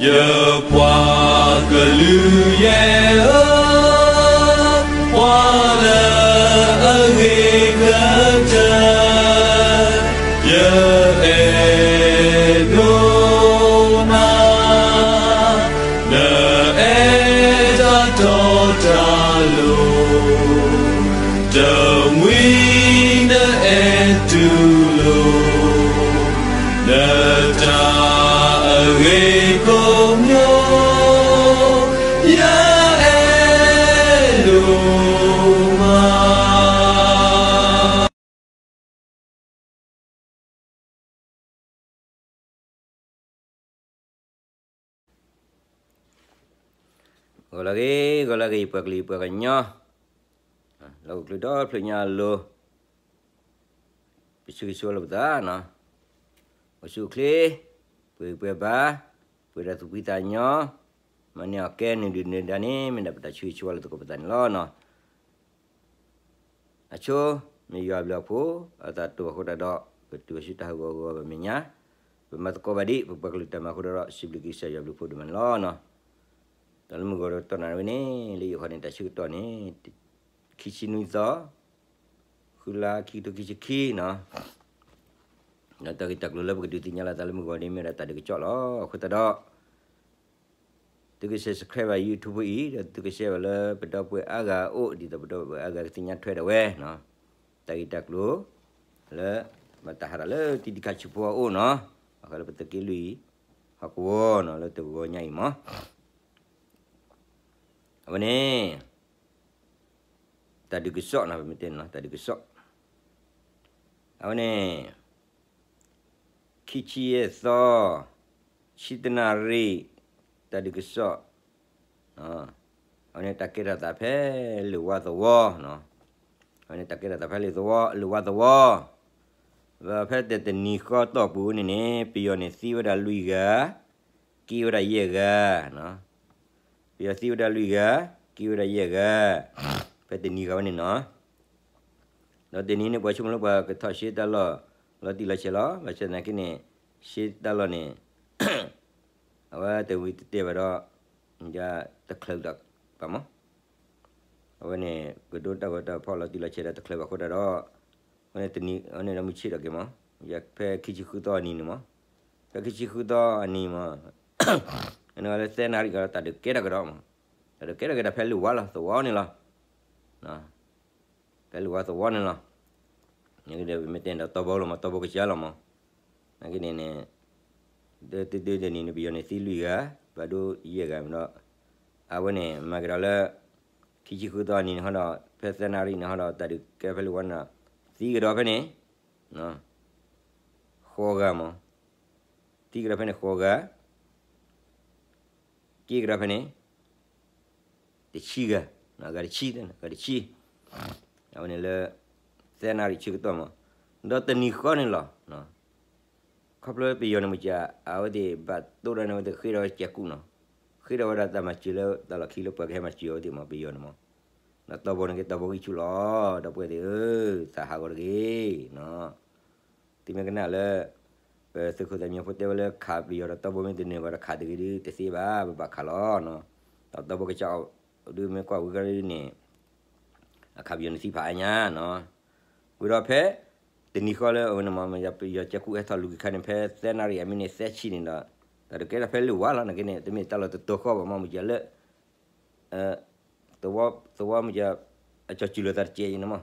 ယပှၤကလုာ်ယဲၢ်ဧၢ, ပှၤလၢအဂ့ၤကတၢၢ်, ယအဲၣ်ဒိးနၤ, နအဲၣ်တၢ်တီတၢ်လိၤ, တမှံၤနအဲၣ်တူၢ်လိာ် နတၢ်အဂ့ၤကိးမံၤ, ယအဲၣ်ဒိးမး. ဂီၤလၢအဂ့ၤ, ဂီၤလၢအဂ့ၤ ယပှၤကလုာ်ယပှၤကညီ, လၢဟီၣ်ခိၣ်ချၢဒီဖျၢၣ်ညါအလိၤ, ပဆၢဂ့ၤဆၢဝါလိာ်ပသးနီၤ, အိၣ်ဆူၣ်အိၣ်ချ့, ပှဲၤဂံၢ်ပှဲၤဘါ, ပှဲၤဒီးသူၣ်ဖှံသးညီ, မၤန့ၢ်အီၣ်ကဲနုာ်ဒုၣ်နုာ်ဒါန့ၣ် မ့ၢ်ဒၣ်ပတၢ်ဆၢဂ့ၤဆၢဝါလိာ်သကိးပသးန့ၣ်လီၤနီၤ. အဆိ မ့ၢ်ယွၤအဘျုးအဖှိၣ် အသးတိာ်အဃိသတးဒီး ပတုၤဆူတၢ်ဟးဂီၤဂီၤဘၣ်မဲာ်ညါ, ပမၤသကိးဘၣ်ဒံး ပပှၤကလုာ်တၢ်မၤအဃိသတးဒီး စံးဘျုးက့ၤကစၢ်ယွၤဘျုးဖှိၣ်ဒိၣ်မးန့ၣ်လီၤနီၤ. တၢ်လၢမုၢ်ဂီၤဒီးတီၢ်နၣ်ရံၣ်ဝဲန့ၣ် လၢယိၤဃီန့ၣ် တၢ်ဆၢကတီၢ်န့ၣ် ခံဆံနွံသီ, ဃုလါ ခံကထိခံဆံခံနီၤ. ဒီးတၢ်ဂ့ၢ်တၢ်ကျိၤလၢပကဒုးသ့ၣ်ညါလီၤသးလၢမုၢ်ဂီၤန့ၣ် မ့ၢ်ဝဲဒၣ်တၢ်ဒုးကစီၣ်လီၤ. အဃိသတးဒီး သုက subscribe ဘၣ် YouTube အံၤ ဒီးသုက share ဘၣ်လၢပဒီပုၢ်ဝဲၢ်အါဂၤအအိၣ် ဒ်သိးပဒီပုၢ်ဝဲၢ်အါဂၤကသ့ၣ်ညါထွဲဒၣ်ဝဲနီၤ. တၢ်ဂ့ၢ်တၢ်ကျိၤလၢ ဘၣ်တၢ်ဟးထီၣ်လၢတံၤဒံးခါဆူးဖိအအိၣ်နီၤ, ဘၣ်ဃးလၢပသုးက့လွံၢ် ဟီၣ်ကဝီၤနီၤ လၢတဂီၤညါအံၤမး. အဝဲန့ၣ် တၢ်ဒုးကစီၣ်နီၤ ပမ့ၢ်တဲနီၤ တၢ်ဒုးကစီၣ်, အဝဲန့ၣ် ခံဆံယဲၢ်သီ, ဆံတနၣ်ရံၣ်, တၢ်ဒုးကစီၣ်, အဝဲန့ၣ်တၢ်ကဲထီၣ်သးဖဲလၢၢ်ဝါသဝီ, အဝဲန့ၣ်တၢ်ကဲထီၣ်သးဖဲလၢၢ်ဝါသဝီ, ဒီးဖဲတနံၤဃီတီၢ်ပူၤန့ၣ်န့ၣ် ပယီၤန့ၣ်သံဝဲဒၣ်လွံၢ်ဂၤ, က့ၤဝဲဒၣ်ယဲၢ်ဂၤ, ပယီၤသံဝဲဒၣ်လွံၢ်ဂၤ, က့ၤဝဲဒၣ်ယဲၢ်ဂၤ, ဖဲတနံၤဃီဝဲန့ၣ်နီၤ. ဒီးတနံၤန့ၣ် ပှၤဆိကမိၣ်လၢပှၤကထီၣ်ရှဲတၢ်လီၢ် လီၤတံၢ်လီၤဆဲးလီၤ, ဘၣ်ဆၣ်သနာ်က့န့ၣ် ရှဲတၢ်လီၢ်န့ၣ် အဝဲတဝံၤတတဲာ်ဘၣ်ဒီး တချုးဒီးဘၣ်မး, အဝဲန့ၣ် ကဒိတၢ်ဂီၤတၢ်ဖီၣ်လီၤတံၢ်လီၤဆဲးဒီးတချုးဘၣ်အဃိတၢ်ဒီး အဝဲန့ၣ်ဒီးမုၢ်ဆ့ၣ်ဒီးက့ၤမး, ဖဲခံဆံဃုသီအနံၤန့ၣ်မး, ဖဲခံဆံဃုသီအနံၤမး, အန့ၣ်လၢသၢနၣ်ရံၣ်ကဒီးတၢ်ဒုးကဲထီၣ်ကဒီးမး, တၢ်ဒုးကဲထီၣ်ကဒီးဖဲလၢၢ်ဝါလီၤသဝီန့ၣ်လီၤ. ဖဲလၢၢ်ဝါသဝီန့ၣ်လီၤ. နကဒီးပမ့ၢ်တဲဒီးတီဘိလီၤမး, တီဘိကစၢ်လီၤမး, နာ်က့န့ၣ်န့ၣ် တတုၤတနံၤန့ၣ် ပယီၤန့ၣ်သံလွံၢ်ဂၤ, ဘၣ်ဒိယဲၢ်ဂၤမးဒီး အဝဲန့ၣ် မၤကဒီးလၢ ခံဆံဃုသီအနံၤန့ၣ်ဟီဒီး ဖဲသၢနၣ်ရံၣ်န့ၣ်ဟီဒီး တၢ်ဒုးကဲဖဲလၢၢ်ဝါန့ၣ် သံကဒီးဖဲန့ၣ် ဃိးဂၤမး, သံကဒီးဖဲန့ၣ်ဃိးဂၤ, က့ၤကဒီးဖဲန့ၣ် တဆံဂၤ, ဂၤတဆံ, ဂၤတဆံ, အဝဲန့ၣ်လၢ သၢနၣ်ရံၣ်ဆၢကတီၢ်မး, ဒီးတနံၤဃီန့ၣ်လီၤ. ခီဖျိပယီၤန့ၣ်မ့ၢ်က အဝဲသ့ၣ်ဘၣ်တိၢ်ဒီးန့ၣ် အဝဲသ့ၣ်ဃ့ထီၣ်ဝဲကဲကူၣ်နီၤ, ဃ့ထီၣ်ဝဲဒၣ်တၢ်မၤစၢၤလၢတၢ်လီၢ်ခံလၢပှၤကဟဲမၤစၢၤအဝဲသ့ၣ်မး ပယီၤန့ၣ်မး, ဒီးတီဘိန့ၣ်က့ၤတီဘိဂံၢ်ဆူၣ်လီၤ, ဒီပုၢ်ဝဲၢ်သ့ၣ်ဧၢ, သးဟးဂီၤတဂ့ၤနီၤ. သုမ့ၢ်ကနၣ်လၢ ပသုးခိၣ်သးမံဖိတဲဝဲလၢခးပယီၤဒီးတီဘိမ့ၢ်တနၢၤဘၣ်ဒီးခးတဂ့ၤဒုးတသ့ဘၣ်, ပဘၣ်ခးလီၤနီၤ. ဒီးတီဘိကစၢ်အီၤဒုးမ့ၢ်ကွၢ်ဝံၤကဒီးန့ၣ် အခးပယီၤန့ၣ်သံဖးအါညါနီၤ. ဝံၤဒီးဖဲ တနံၤဃီလၢအဝဲန့ၣ်မး ပယီၤကဲကူၣ်ဟဲထီၣ်လူၤက့ၤခါန့ၣ် ဖဲသၢနၣ်ရံၣ်အမံးနံးသၢဆံန့ၣ်ဒီး တၢ်ဒုးကဲထီၣ်ဖဲလၢၢ်ဝါလီၤ, နာ်က့န့ၣ် တမ့ၢ်တၢ်လီၢ်တတီၤဃီဘၣ်မး မ့ၢ်ကလၢ သဝီ သဝီမ့ၢ်က အကၠီၤစူၤလိာ်သးတကဲးအံၤန့ၣ်မး,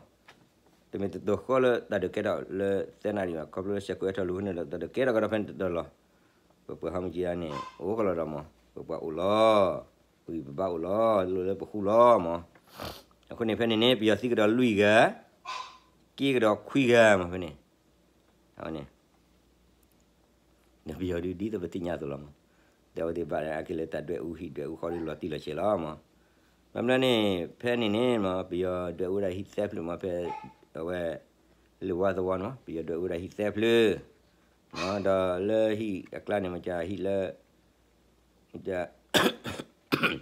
တမ့ၢ်တတီၤဃီလၢတၢ်ဒုးကဲထီၣ်လၢသၢနၣ်ရံၣ်ဘၣ်, ခီဖျိလၢကဲကူၣ်ဟဲထီၣ်လူၤန့ၣ်ဒီး တၢ်ဒုးကဲထီၣ်ကဒီးဖဲန့ၣ်တတီၤလီၤ. ပပှၤဟီမ့ၢ်ကန့ၣ် အိၣ်ကလီၤဒီးမး ပပှၤအိၣ်လီၤ, ပဂံၢ်ပဘါအိၣ်လီၤ, လိၣ်လၢပဃူလီၤမး. အဃိန့ၣ်ဖဲန့ၣ်န့ၣ် ပယီၤသံကဒီးလွံၢ်ဂၤ, က့ၤကဒီးခွံဂၤမးဖဲန့ၣ်, အဝဲန့ၣ် ဒီးပယီၤဒုးဒ်သိးပသ့ၣ်ညါအသိးလီၤမး, ဒီးအဝဲသ့ၣ်ဘၣ်အက့ၤလၢတၢ်ဒွဲၣ်အူဟံၣ်ဒွဲၣ်အူဃီဒုးလီၤတံၢ်လီၤဆဲးလီၤမး. ဘၣ်မနုၤန့ၣ် ဖဲန့ၣ်န့ၣ်မး ပယီၤဒွဲၣ်အူဝဲဒၣ်ဟံၣ်သၢဖျၢၣ်မး ဖဲ အဝဲ လၢၢ်ဝါသဝီန့ၣ်မး ပယီၤဒွဲၣ်အူဝဲဒၣ်ဟံၣ်သၢဖျၢၣ်, ဒီးလၢဟံၣ်အကျါန့ၣ် မ့ၢ်ကဟံၣ်လၢ လၢအိၣ်ဒီး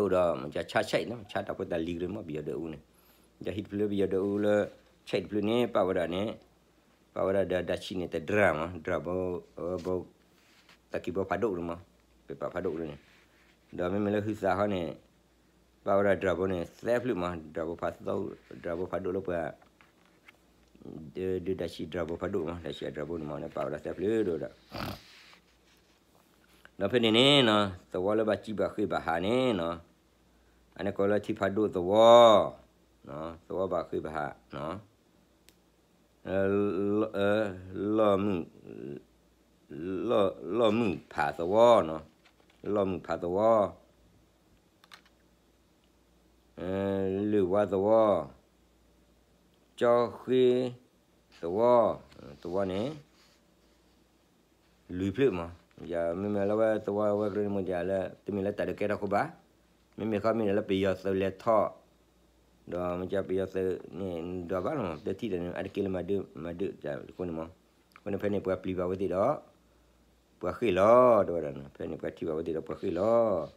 မ့ၢ်ကဆါဆဲးနီၤ ဆါတၢ်ဖိတၢ်လံၤကရၢမး ပယီၤဒွဲၣ်အူန့ၣ်, ယဟံၣ်တဖျၢၣ်ပယီၤဒွဲၣ်အူလၢ ဆဲးတဖျၢၣ်န့ၣ် ပာ်ဝဲဒၣ်န့ၣ်, ပာ်ဝဲဒၣ်ဒီးဒၣ်ဆံန့ၣ် တဒြၣ်မး ဒြၣ်ဘိ, အဝဲဘိ, တၢ် ပပာ်ဝဲဒၣ်ကံဘီဖးဒိၣ်န့ၣ်မး, ပပာ်ဖးဒိၣ်န့ၣ်, ဒီးမ့မ့ၢ်လၢဟုသးခီန့ၣ် ပာ်ဝဲဒၣ် drapeau န့ၣ် သၢဖျၢၣ်မး, drapeau ဖးဒိၣ်လၢပှၤ ဒုးဒၣ်ဆံး drapeau ဖးဒိၣ်မး, ဒၣ်ဆံးအ drapeau န့ၣ်မး န့ၣ်ပာ်ဝဲဒၣ်သၢဖျၢၣ်ဒီးဝဲဒၣ် ဒီးဖဲန့ၣ်န့ၣ်နီၤ သဝီလၢဘၣ်စံၣ်ဘၣ်ဃ့ၢ်ဘၣ်ဟးန့ၣ်နီၤ, အန့ၣ်ကိးလၢထံဖးဒိၣ်သဝီ, သဝီဘၣ်ဃ့ၢ်ဘၣ်ဟးနီၤ, လီၢ်မုၢ်, လီၢ်မုၢ်ဖးသဝီနီၤ, လီၢ်မုၢ်ဖးသဝီ, လၢၢ်ဝါသဝီ, ကၠီဃ့သဝီ, သဝီန့ၣ် လွံၢ်ဖျၢၣ်မး, ယမ့မ့ၢ်လၢဝဲသဝီဝဲကရၢန့ၣ်မ့ၢ်ယလၢ တမ့ၢ်လၢတၢ်ဒုးကဲထီၣ်ဃိဘၣ်, မ့မ့ၢ်ဃီမ့ၢ်လၢပယီၤသုးလဲၤထီၣ်, ဒီးမ့ၢ်ကပယီၤသုးန့ၣ် ဒွးဘၣ်လီၤမး တထံၣ်ဒီးန့ၣ် အါတက့ၢ်လၢမၤဒၢမၤဒၢတၢ်အဃိန့ၣ်မး, အဃိန့ၣ်ဖဲန့ၣ်ပှၤပျံၤဘၣ်ဝဲသ့ၣ်ဒီး ပှၤဃ့ၢ်လီၤ တဲဝဲဒၣ်နီၤ, ဖဲန့ၣ်ပှၤထံၣ်ဘၣ်ဝဲသ့ၣ်ဒီးပှၤဃ့ၢ်လီၤ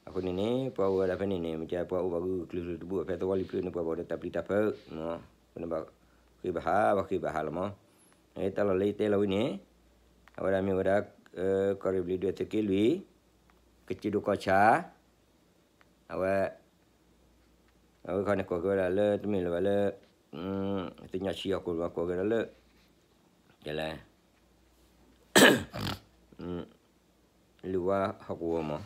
အဃိန့ၣ်န့ၣ် ပှၤအိၣ်ဝဲဒၣ်ဖဲန့ၣ်န့ၣ် မ့ၢ်ကပှၤအိၣ်ဘၣ်ဂုာ်ကျုာ်ကျုာ်တဘိ ဖဲသဝီလွံၢ်ဖျၢၣ်န့ၣ် ပှၤဘၣ်ဒီးတၢ်ပျံၤတၢ်ဖုး, အဃိန့ၣ်ဘၣ်ဃ့ၢ်ဘၣ်ဟး ဘၣ်ဃ့ၢ်ဘၣ်ဟးလီၤမး, တၢ်လီၢ်လၢယတဲလီၤဝံၤန့ၣ် အဝဲဒၣ်မ့ၢ်ဝဲဒၣ် ကီၢ်ရ့ၣ်ဘျံးဒွဲၣ်သုးက့လွံၢ်, ကစၢၢ်ဒိၣ်ကီၢ်ဆၣ်, အဝဲ အဝဲခီန့ၣ်ကိးက့ၤဝဲဒၣ်လၢတမ့ၢ်လၢၤဘၣ်လၢ သ့ၣ်ညါဆံးအီၤကိးဘၣ်ကိးက့ၤဒီးလၢ ယလဲၣ် လုၢ်ဝါဟီၣ်ကဝီၤမး,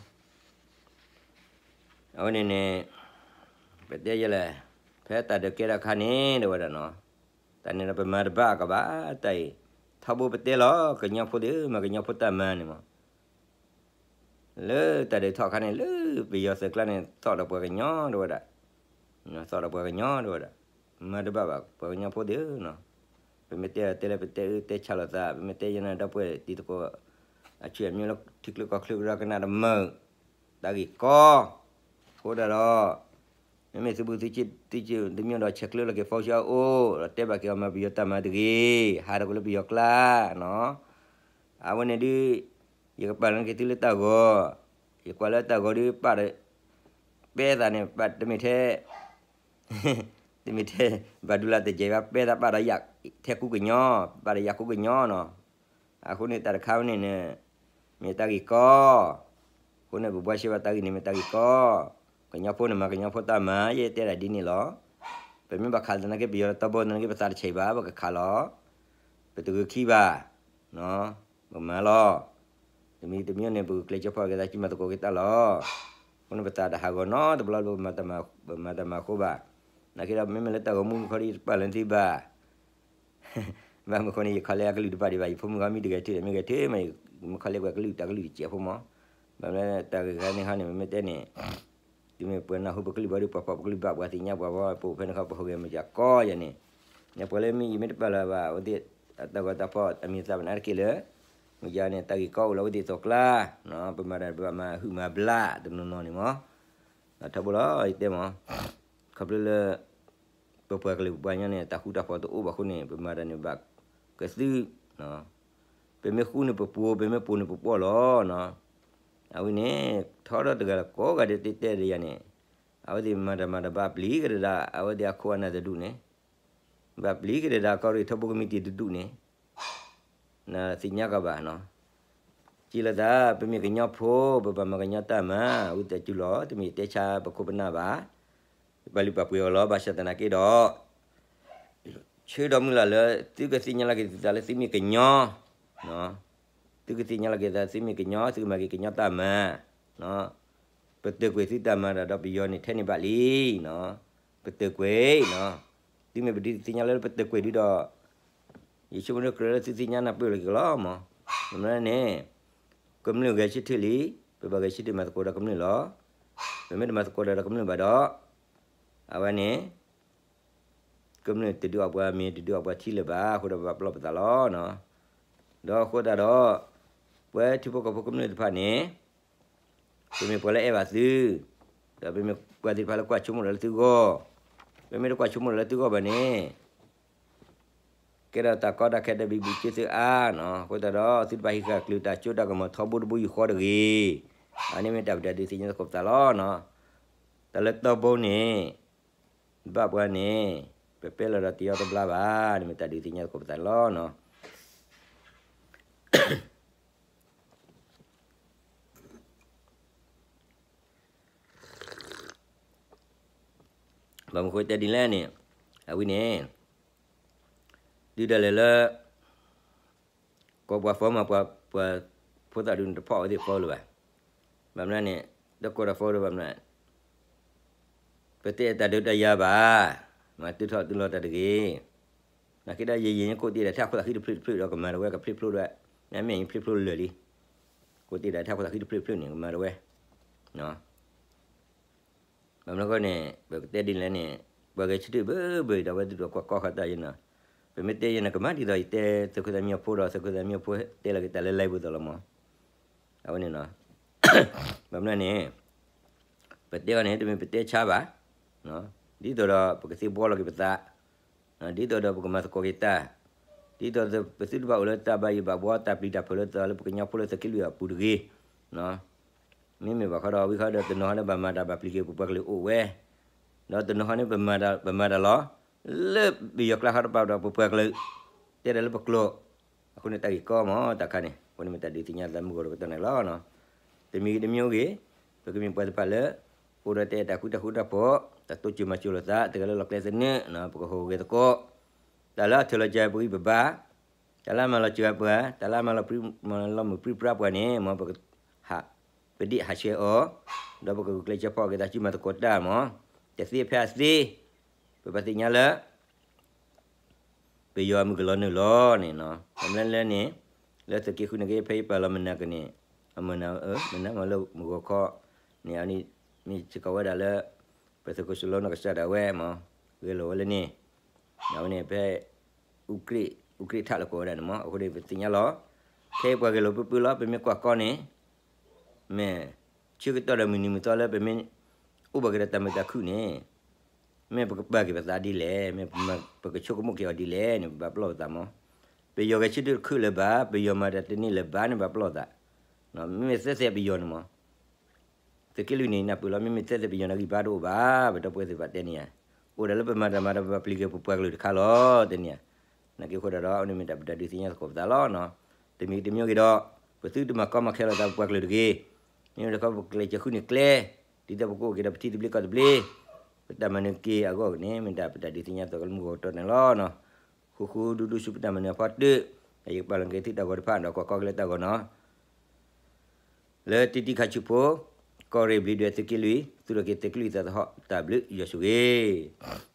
အဝဲန့ၣ်န့ၣ် ပတဲယလဲၣ်, ဖဲတၢ်ဒုးကဲထီၣ်အခါန့ၣ် တဲဝဲဒၣ်နီၤ, တၢ်န့ၣ်ဒီးပမၤတဘၣ်ကဘၣ်တၢ်အံၤ, ထီဘိပတဲလီၤ ကညီဖိသ့ၣ်ဧၢ မၤကညီဖိတၢ်မၤန့ၣ်မး လၢတၢ်ဒုးထီၣ်အခါန့ၣ် လၢပယီၤသုးကျါန့ၣ် သီၣ်ဒီးပှၤကညီတဲဝဲဒၣ်, သီၣ်ဒီးပှၤကညီတဲဝဲဒၣ်, မၤတဘၣ်ဘၣ် ပှၤကညီဖိသ့ၣ်ဧၢနီၤ, ပမ့ၢ်တဲတဲလၢပတဲအၢတဲဆါလိာ်သး ပမ့ၢ်တဲယဲန့ၣ်ဒီပုၢ်ဝဲၢ်တံၤသကိး အဆံးအမံၤလၢထံချၢကီၢ်ချၢကရၢကနၣ်တမုာ်, တၢ်ဂ့ၢ်ကီ အဃိဒၣ်ဒီး မ့မ့ၢ်သုးဘူးသုဆ့ သုးဆ့သုးမံဒီးဆဲးကျၢလီၤက့ၤ ဖီၣ်ဆှၢအအိၣ် ဒီးတဲဘၣ်က့ၤအီၤမၤပယီၤတၢ်မၤတဂ့ၤ, ဟးထီၣ်ကွံာ်လၢပယီၤကျါနီၤ, အဝဲန့ၣ်ဒုး ယကပာ်လီၤက့ၤသုလၢတၢ်ဂီၤ, ယကွၢ်လၢတၢ်ဂီၤဒုးပာ်ဒီး ပဲသးန့ၣ် ပာ်တမ့ၢ်ထဲ တမ့ၢ်ထဲ ဘၣ်ဒူလၢတကဲဘၣ် ပဲသးပာ်ဒီးယၤထဲကူကညီ, ပာ်ဒီးယၤကူကညီနီၤ, အဃိန့ၣ်တၢ်တခါဝဲန့ၣ်န့ၣ် မ့ၢ်တၢ်ဂ့ၢ်ကီ အဃိန့ၣ် ပဘှါရှဲဘၣ်တၢ်ဂ့ၢ်န့ၣ်မ့ၢ်တၢ်ဂ့ၢ်ကီ, ကညီဖိန့ၣ်မၤကညီဖိတၢ်မၤ ယဲတဲဒၣ်ဒ်န့ၣ်လီၤ, ပမ့ၢ်ဘၣ်ခးသနာ်က့ ပယီၤတဘိသနာ်က့ ပသးတဆံးဘၣ် ပကခးလီၤ, ပတဂုာ်ခံဘၣ် ပမၤလီၤ, တမံၤတမံၤန့ၣ် ပဂုာ်ကျဲးစၢးဖီၣ်က့ၤသး ကံမၤသကိးက့ၤတၢ်လီၤ, အဃိန့ၣ်ပသးတဟးဂီၤနီတဘျီ ပမၤတၢ်မၤအဃိဘၣ်, နာ်က့ဒီးမ့မ့ၢ်လၢတၢ်ဂီၤမူခီဒီး ယတပာ်လၢသုဘၣ် ဘၣ်မနုၤအဃိန့ၣ် ယခီလဲအကလုၢ်တဖၣ်ဒံးဘၣ်, ယဖိမုၣ်ခီမ့ၢ်တဂဲၤထၢၣ် မ့ၢ်ဂဲၤထၢၣ်မး, မ့ၢ်ခီလဲပှၤကလုၢ်တၢ်ကလုၢ်တစဲးဖိမး, ဘၣ်မနုၤတၢ်ဂ့ၢ်ခါန့ၣ်ခီန့ၣ် မ့မ့ၢ်တဲန့ၣ် တုၤမ့ၢ်ပှၤနၢ်ဟူပကလုၢ်ဘၣ်ဒီး ပှၤဖီၣ်ပကလုၢ်ဘၣ် ပှၤသ့ၣ်ညါပှၤဘၣ် ပအိၣ်ဖဲန့ၣ်ခီ ပဟူးဂဲၤမၤစၢၤကီယၤန့ၣ်, ညါပှၤလၢမ့ၢ်ယမ့ၢ်တပာ်လၢၤဘၣ် အဝဲသ့ၣ်အတၢ်ဂီၤတၢ်ဖီၣ် အမံၤသၣ်မနုၤတက့ၢ်လၢ မ့ၢ်ယၤန့ၣ် တၢ်ဂ့ၢ်ကီအိၣ်လၢအဝဲသ့ၣ်အသိးကျါ, ပမၤတၢ်ဘၣ်မၤဟုၣ်မၤဘျါတနီၤနီၤန့ၣ်မး, ထီဘိလီၤ ယတဲမး, ခီဖျိလၢ ပပှၤကလုာ်ပပှၤကညီန့ၣ် တၢ်ဃူတၢ်ဖိးတအိၣ်ဘၣ်အဃိန့ၣ် ပမၤတၢ်န့ၣ်ဘၣ်ကသု, ပမ့ၢ်ဃူန့ၣ်ပပှိၤ ပမ့ၢ်ပိာ်န့ၣ်ပပှီၢ်လီၤ. အဝဲန့ၣ် ထီထီၣ်တဂၤလၢကိးဂၤဒဲးတဲတဲဒီးယၤန့ၣ်, အဝဲသ့ၣ်မၤတၢ်မၤတၢ်ဘၣ်ပျံၤက့ၤတဒၣ် အဝဲသ့ၣ်အခိၣ်အနၢ်တဒူၣ်န့ၣ်, ဘၣ်ပျံၤက့ၤတဒၣ်ကီၢ်ရ့ၣ်ထီဘိကမံးတံာ်တဒူၣ်န့ၣ် နသ့ၣ်ညါကဘၣ်နီၤ, စံးလီၤသး ပမ့ၢ်ကညီဖိ ပဘၣ်မၤကညီတၢ်မၤ ဝံသးစူၤလီၤ တမ့ၢ်တဲဆါပခိၣ်ပနၢ်ဘၣ်, ပာ်လုၢ်ပာ်ပှ့ၤအီၤလီၤ. ဘၣ်ဆၣ်သနာ်က့ဒီး ဆၢဒီးမုၢ်လၢ်လၢ သုကသ့ၣ်ညါလီၤက့ၤသုသးလၢသုမ့ၢ်ကညီ, သုကသ့ၣ်ညါလီၤက့ၤသးသုမ့ၢ်ကညီ သုကမၤက့ၤကညီတၢ်မၤ, ပတၢၢ်ကွံာ်သုတၢ်မၤတၢ်ဒီးပယီၤန့ၣ်ထဲန့ၣ်ဘၣ်လံ, ပတၢၢ်ကွံာ်, သုမ့ၢ်ပဒုးသ့ၣ်ညါလၢပတၢၢ်ကွံာ်ဒုဒီး ယဆိကမိၣ်ကြၢးလၢသုသ့ၣ်ညါနၢ်ပၢၢ်လီၤက့ၤလီၤမး, မ့ၢ်မနုၤန့ၣ် ကမျၢၢ်ဂဲၤဆၢထၢၣ်လံ, ပဘၣ်ဂဲၤဆၢထၢၣ်မၤသကိးဒီးကမျၢၢ်လီၤ. ပမ့ၢ်တမၤသကိးဒီးကမျၢၢ်ဘၣ်ဒီး အဝဲန့ၣ် ကမျၢၢ်တဒုးအီၣ်ပှၤမ့ၤ တဒုးအီၣ်ပှၤထံလၢၤဘၣ်, အဃိဒီးပဘၣ်ပလီၢ်ပသးလီၤ. ဒီးအဃိသတးဒီး ပဝဲထံဖိကီၢ်ဖိကမျၢၢ်တဖၣ်န့ၣ် ပမ့ၢ်ပှၤလၢအဲၣ်ဘၣ်သု, ဒီးပမ့ၢ်ပှၤသ့ၣ်တဖၣ်လၢကွၢ်ဆိကမိၣ်ဒီးလၢသုဂီၢ်, ပမ့ၢ်တကွၢ်ဆိကမိၣ်ဒီးလၢသုဂီၢ်ဘၣ်န့ၣ် ကဲထီၣ်တၢ်ကီတၢ်ခဲတၢ်ဘံဘူဆ့သုအါနီၤ, အဃိသတးဒီး သုတဘၣ်ဟံးဃာ်ကျၢၤတၢ်စိတၢ်ကမီၤထီဘိတဘိယူၢ်ဃီတဂ့ၤ, အန့ၣ်မ့ၢ်တၢ်ပတၢ်ဒုးသ့ၣ်ညါသကိးပသးလီၤနီၤ. တၢ်လၢတီဘိန့ၣ် ဘၣ်ပှၤန့ၣ် ပပဲလီၤဒီးတယီတဘျါဘၣ်, န့ၣ်မ့ၢ်တၢ်ဒုးသ့ၣ်ညါသကိးပသးလီၤနီၤ. ဘၣ်မနုၤဃိတဲဒ်လဲၣ်န့ၣ်, အဝဲန့ၣ် တုၤဒၣ်လဲာ်လၢ ကိးပှၤ phone မး ပှၤ ပှၤဖိသၣ်ဒုးန့ၣ် တဖီၣ်အဝဲသ့ၣ် phone လၢၤဘၣ်. ဘၣ်မနုၤန့ၣ် တကိးဒီး phone ဒီးဘၣ်မနုၤ ပတဲတၢ်ဒုးတၢ်ယၤဘၣ်, မၤတုၤထီၣ်တုၤလီၤတၢ်တဂ့ၤ. နာ်က့ဒီး ယယံာ်ညါကိးတ့ၢ်ဒီး ထးခိၣ်သးဃံတဖျၢၣ်တဖျၢၣ်ဒီး ကမၤတဝဲ ကဖျ့ဖျိဒၣ်, မ့ၢ်အံၤဖျ့ဖျိလၢာ်လံ, ကိးတ့ၢ်ဒီး ထးခိၣ်သးဃံတဖျၢၣ်တဖျၢၣ်န့ၣ် ကမၤတဝဲ ဘၣ်မနုၤအဃိန့ၣ် ပကတဲဒ်လဲၣ်န့ၣ်, ပှၤဂဲၤဆၢထၢၣ်ဘၣ်ဘၣ်ဒီး အဝဲသ့ၣ်တဖၣ်ကွၢ်ကီခီတၢ်ယနီၤ, ပမ့ၢ်တဲယနီၤ ကမၤဒ်သိးယတဲသုးခိၣ်သၣ်မံညီၤဖိဒီး သုးခိၣ်သၣ်မံညီၤဖိတဲလီၤက့ၤတၢ်လၢ live ပူၤသိးလီၤမး, အဝဲန့ၣ်နီၤ, ဘၣ်မနုၤန့ၣ် ပတဲအီၤန့ၣ် တမ့ၢ်ပတဲဆါဘၣ်, ဒ်သိးဒီးပကသ့ဘှီလီၤက့ၤပသး ဒ်သိးဒီးပကမၤသကိးက့ၤတၢ်, ဒ်သိးပသုတဘၣ်အိၣ်လၢတၢ်ဘၣ်ယိၣ်ဘၣ်ဘှီ တၢ်ပျံၤတၢ်ဖုးလၢသးလၢပကညီဖိလၢသုးက့လွံၢ်အပူၤတဂ့ၤ. မ့မ့ၢ်ဘၣ်ဃီဒီး ဝံၤဃီဒီးတနီၤဟီန့ၣ် ဘၣ်မၤတၢ်ဘၣ်ပျံၤက့ၤပပှၤကလုာ်အိၣ်ဝဲ, ဒီးတနီၤဟီန့ၣ် ပမၤတၢ်လီၤ လၢပယီၤကျါဃီတပၤဒီးပပှၤကလုာ် တဲဒၣ်လၢပကျိာ်, အဃိန့ၣ်တၢ်ဂ့ၢ်ကီမး တၢ်ခါန့ၣ် အဃိန့ၣ်မ့ၢ်တၢ်ဒုးသ့ၣ်ညါသးမုၢ်ဂီၤတကတီၢ်န့ၣ်လီၤ. တမံၤဂ့ၤတမံၤဂ့ၤ, ပကမ့ၢ်ပှၤတဖၣ်လၢ အိၣ်ဒီးတၢ်အဲၣ်တၢ်ကွံတၢ်ဃူတၢ်ဖိး, တၢ်တိစၢၤမၤစၢၤလိာ်သး တဂၤလၢလီၢ်ကျဲသနၢၣ်, ပကဟူးဂဲၤသကိး, တၢ်လၢအထၢၣ်လီၤစၢၤပဂံၢ်ပဘါ, တၢ်လၢအမၤလီၤစၢၤပှၤ, တၢ်လၢအမၤလီၤမုၢ်ပြံပြါပှၤန့ၣ် မ်ပကဟး ပဒ့ၣ်ဟးဆှဲးအီၤ, ဒီးပကဂုာ်ကျဲးစၢးဖီၣ်က့ၤသးစုမၤသကိးတၢ်မး, တသ့ဖဲအသ့, ပဘၣ်သ့ၣ်ညါလၢ ပယီၤအမုၢ်ကလီၤနုာ်လီၤန့ၣ်, အမ့ၢ်လၢန့ၣ် လၢသုးက့ဃုန့ၣ်က့ ဖဲယပာ်လီၤမုၢ်နၤကန့ၣ်, အမုၢ်နၤဧၢ, မုၢ်နၤမ့ၢ်လၢမုၢ်ဂီၤခီန့ၣ် အန့ၣ် မ့ၢ်စ့ၢ်ကီးဝဲဒၣ်လၢ ပသုးခိၣ်စလိနကစၢ်ဒၣ်ဝဲမး ဂဲၤလိာ်ဝဲလၢန့ၣ်, အဝဲန့ၣ်ဖဲ အူကြ့ၣ်ထးလၢကိးဝဲဒၣ်န့ၣ်မး, အဃိန့ၣ် ပသ့ၣ်ညါလီၤ. ခဲအံၤပှၤဂဲၤလိာ်ပှဲၤပှဲၤလီၤ, ပမ့ၢ်ကွၢ်ကီန့ၣ် မ့ၢ်ဆၢကတီၢ်ဒီးမုၢ်နံၤမုၢ်သီလၢပမ့ၢ်အိၣ်ဘၣ်က့ၤဒီးတၢ်မုာ်တၢ်ခုၣ်န့ၣ်, မ့ၢ်ပကပာ်က့ၤပသးဒ်လဲၣ်, မ့ၢ်ပကဆိကမိၣ်က့ၤအီၤဒ်လဲၣ်န့ၣ် ပဘၣ်ပလီၢ်ပသးမး. ပယီၤဂဲၤဆၢထၢၣ်တခုၣ်လၢၤဘၣ်, ပယီၤမၤတၢ်တန့ၢ်လၢၤဘၣ်န့ၣ် ဘၣ်ပလီၢ်သး, မ့မ့ၢ်သ့ၣ်သ့ၣ်ပယီၤန့ၣ်မး သုးက့လွံၢ်န့ၣ် နၢ်ပၢၢ်လီၤ, မ့မ့ၢ်သ့ၣ်သ့ၣ်ပယီၤန့ၣ်ဂံၢ်ဘါတအိၣ်ဘၣ်, ပဒီပုၢ်ဝဲၢ်သ့ၣ်တဖၣ်တဲန့ၣ်ဧါ, အိၣ်ဒၣ်လၢပမၤတၢ်မၤဒီးပဘၣ်ပျံၤက့ၤပပှၤကလုာ်တခါလီၤ တဲန့ၣ်ဧါ. နာ်က့အဃိဒီး အဝဲန့ၣ်မ့ၢ်တၢ်ပတၢ်ဒုးသ့ၣ်ညါသကိးပသးလီၤ. တမံၤတမံၤဂ့ၤဒီး ပသုတမၤကီမၤခဲလီၤသးပပှၤကလုာ်တဂ့ၤ, မ့မ့ၢ်တခီပကကျဲးစၢးဃုန့ၢ်ကျဲ, ဒ်သိးပကအိၣ်က့ၤဒီးပထံသဘျ့ကီၢ်သဘျ့, ပတၢ်မၤနၢၤက့ၤအဂီၢ်န့ၣ် မ့ၢ်တၢ်ပတၢ်ဒုးသ့ၣ်ညါသကိးလၢမုၢ်ဂီၤကတီၢ်န့ၣ်လီၤ. ဃူဃူဒူဒူဆူပတၢ်မၤနၢၤအဖီတၢၣ်, ယကပာ်လီၤက့ၤသုတၢ်ဂီၤတဖၣ်ဒီးကွၢ်ကီက့ၤလၢတၢ်ဂီၤနီၤ လၢတံတံခါဆူဖိ, ကီၢ်ရ့ၣ်ဘျံးဒွဲၣ်သုးက့လွံၢ်, သူၣ်ထီၣ်က့ၤသုးက့လွံၢ်သးသဟီၣ်တၢ်ဘျုးယွၤဆိၣ်ဂ့ၤ